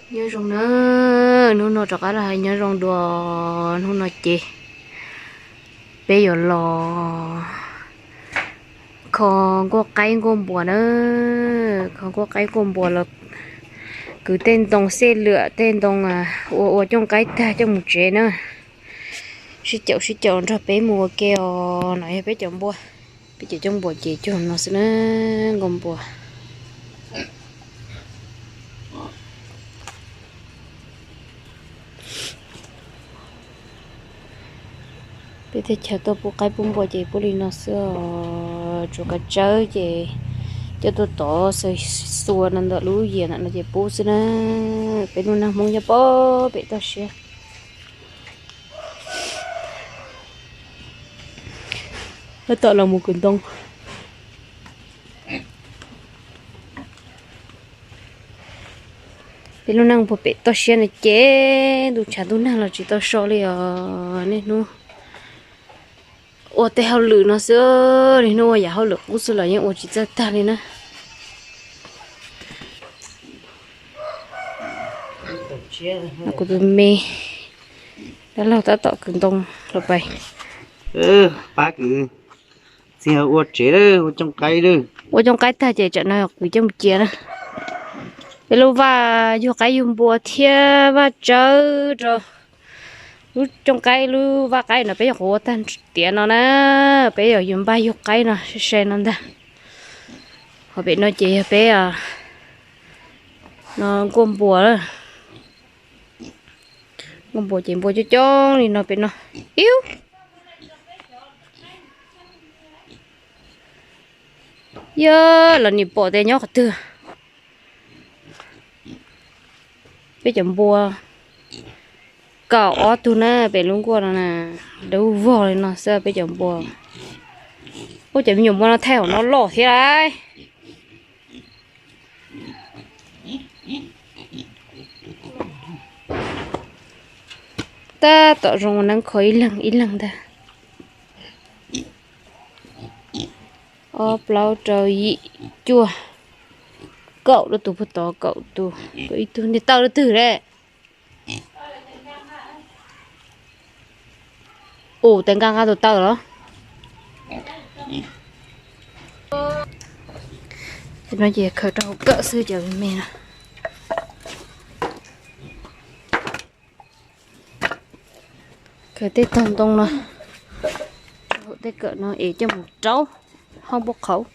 Nyob zoo na, hnub no rov qab los hais nyob zoo dua. Hnub no ces peb yuav los kho nkuaj qaib nkuaj npua na. Kho nkuaj qaib nkuaj npua los kwv tej ntoo xej lwam tej ntoo ua ua cooj qaib tag coj mus tsev na. Sib caum sib caum nrog peb mus ua ke os. No yog peb cov npua, peb cov cooj npua ces cog no xwb na, nkuaj npua. Peb teb chaws tuaj pub qaib pub npua ces pub li no xwb os. Tsuav kav tsawb ces coj tuaj tov xaws xua no ntawm lub yias ntawm no ces pub xwb na. Peb lub neej Hmoob nyob pem toj siab. Tab tom los mus kwv ntoo. Peb lub neej puag pem toj siab no ces ntuj tshav ntuj nag los tsis tau so li os. Niaj hnub ua tej hauj lwm no xwb, niaj hnub ua yam hauj lwm qub xwb los yeej ua tsis txawj tag li na. Kuv tus me dab laug tab tom kwv ntoo los pais. Pab kwv, txiv ua tsev lawm, ua cooj qaib lawm. Ua cooj qaib tag ces tsam no kwv coj mus cia na. Peb lub vaj yug qaib yug npua thiab vaj tsawb rau lub cooj qaib lub vaj qaib no peb yog qhuav ua tag tiav no na. Peb yog yug npaj yug qaib no sai sai no ntag. Ho pem no ces yog peb no nkuaj npua. Nkuaj npua ces npua coob coob li no pem no. Iub, yog los nim pom tias nyob qhov twg. Peb cov npua kaum ob tug na, pem lub nkuaj no na, dawb vog li no xwb peb cov npua. Ua cov me nyuam npua no thaij hauv no loj thiab lauj. Tab tom zoo ua neeb kho ib leeg ib leeg ntag. Ob plaub rau yim cuaj, kaum lub tus puag tod, kaum tus, kaum ib tug ntiag tawj lub twg lawm. Ua tes nqa nqa tus taw los. Cov no ces khaws rau hauv kawm xwb cov me me no. Khaws tej tog ntoo no rau hauv tej kawm no es coj mus rau hauv npua qhauv.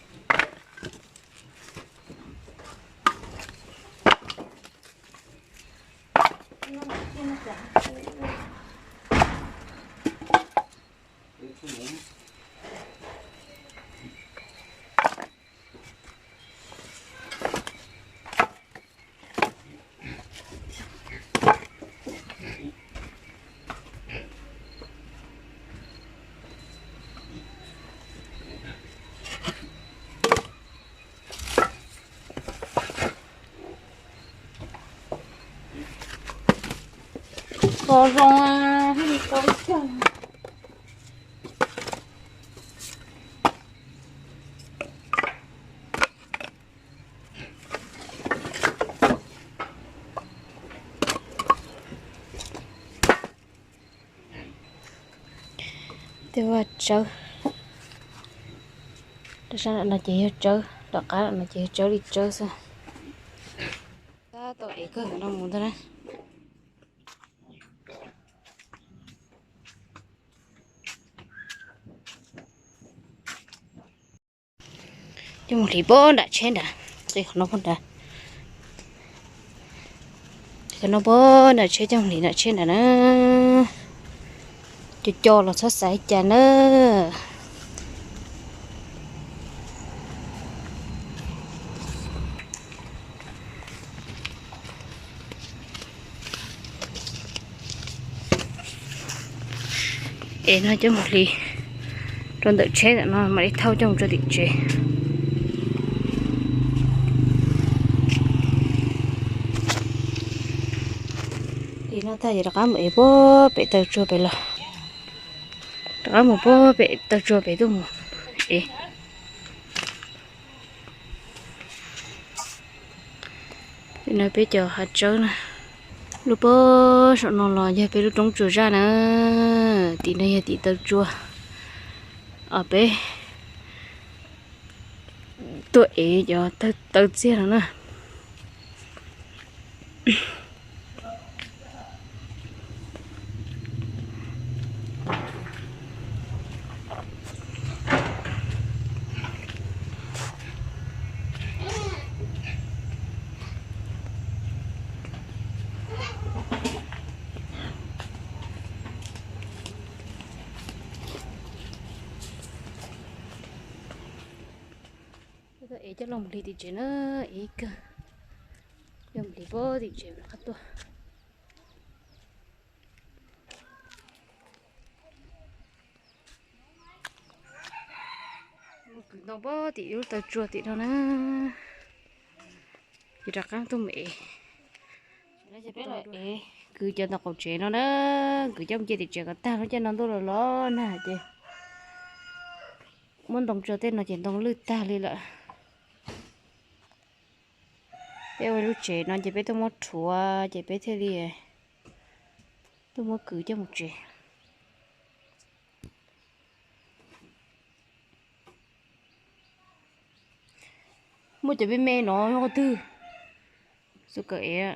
Qos zoo thiaj li tau ib cag. Tej vaj tsawb, rau sab no ces yog tsawb, tom qab no ces yog tsawb li tsawb xwb. Tab tom ev kawg no mus ntag na. Coj mus hliv puag nram tsheb nrad, qhov no puag nrad. Qhov no puag nram tsheb, coj mus hliv nram tsheb nrad na. Co co los txhob xav li cas na. Es no coj mus hliv rau ntawm tsheb ntawm no mam li thauj coj mus rau tim tsev. Hliv no tag ces rov qab mus ev puag pem taw tsua pem los. Rov qab mus puag pem taw tsua pem tuaj mus ev. No peb cov hav tsawb na. Lub pob saum no los yog peb lub roob tsua zaj na, tim no yog tim taw tsua, os peb tuaj ev cov taw txiag no na. Ev coj los mus hliv tim tsev na, ev kawg, coj mus hliv pob tim tsev rov qab tuaj. Mus kwv ntoo pob tim lub taw tsua tim no na, ces rov qab tuaj mus ev. Peb los ev kwv cov ntawm qaum tsev no na, kwv coj mus cia tim tsev kom tag lub caij no ntuj los los nag ces muab ntoo tso tej no ces ntoo lwj tag li lawm. Peb ua lub tsev no ces peb tuaj muab rhuav ces peb thiaj li tuaj muab kwv coj mus tsev. Muaj cov me me no yog qhov twg? Xu kawm ev.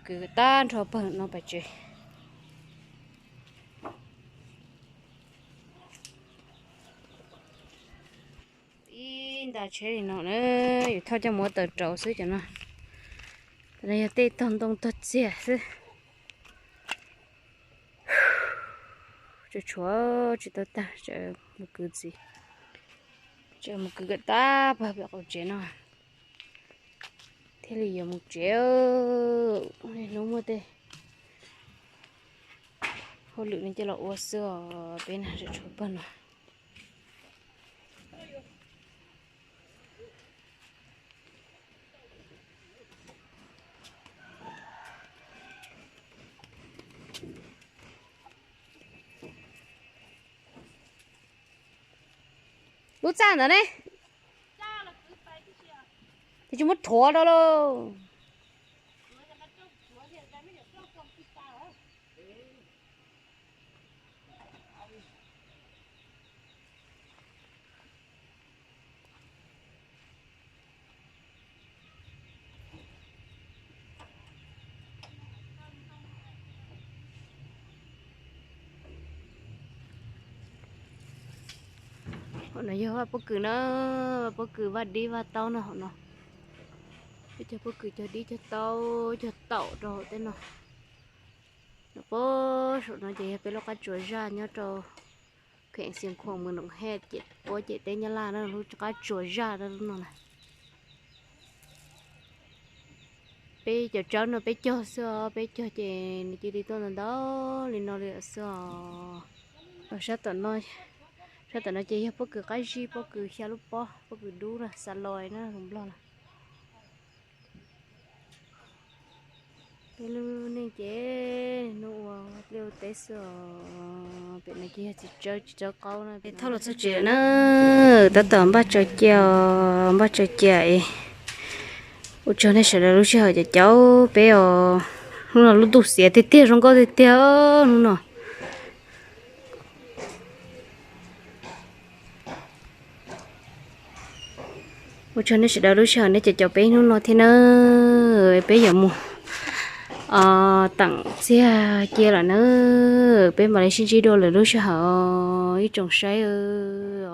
Kwv tag nrho pawg no pais tsev. Ib nta tsheb li no na, yus thauj coj mus ua taws rauv xwb cov no. Cov no yog tej tog ntoo tog txiag xwb. Tshuav tshuav tsis tau tag, mus kwv ntxiv. Mus kwv kom tag pawg pem qaum tsev no thiaj li yuav mus tsev. Niaj hnub muaj tej hauj lwm no coj los ua xwb os peb na, tshuav pawg no. Lub txaj ntawd ne, ces tsis muab rhuav rau lauj. Hauv no yog vaj pob kws na, vaj pob kws vaj dib vaj taub na hauv no. Peb cog pob kws cog dib cog taub cog taum rau hauv tej no. Pob saum no ces yog peb lub qab tsuas zaj nyob rau kheem Xiav Khuam mus Noom Hej, ces puab ciam teb Nyab Laj na, lub qab tsuas zaj lub no na. Peb cov tsawb no peb cog xwb os, peb cog ces nws cia li tuaj ntau ntau li no li lawm xwb os. Sab tom no, sab tom no ces yog pob kws qab zib, pob kws xya lub pob, pob kws dub na, xa loi na hauv Nplog na. Peb lub neej ces hnub ua liaj ua teb xwb os. Pem no ces yog txiv tsawb, txiv tsawb qaub na. Peb thauj los txog tsev na, tab tom npaj tsaws cia, npaj tsaws cia es ua tsaug nej sawv daws lub sij hawm caum caum peb os. Hnub no lub ntuj xiav tiag tiag, zoo nkauj tiag tiag hnub no. Ua tsaug nej sawv daws lub sij hawm nej caum caum peb hnub no thiab na. Peb yuav mus teem txiag cia lawm na. Peb mam li sib ntsib dua lwm lub sij hawm ib tsoom saib.